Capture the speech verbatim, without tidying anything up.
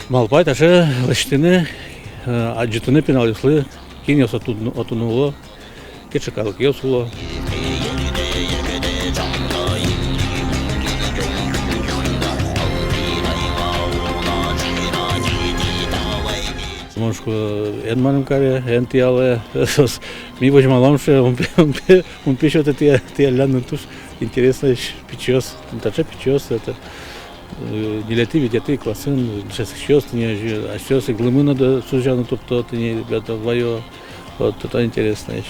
Малпай таӵе лэсьтыны, э, адӟытыны пиналъёслы, кинъёс отын, отын уло, кыӵе калыкъёс уло. Мон шуисько, эн марым каре, эн тӥялэ. Соос, ми возьмалом, шуэ, ум пе, ум пе, ум пе сётэ тӥя-, тӥяллян но туж интересноесь, пичиос, таӵе пичиос, это, э, ньылетӥ, витетӥ классын дышетскисьёс, тӥни, асьсэос ик лымы но да сузяны туртто, тӥни, ребята, ваё, вот, это интересноесь.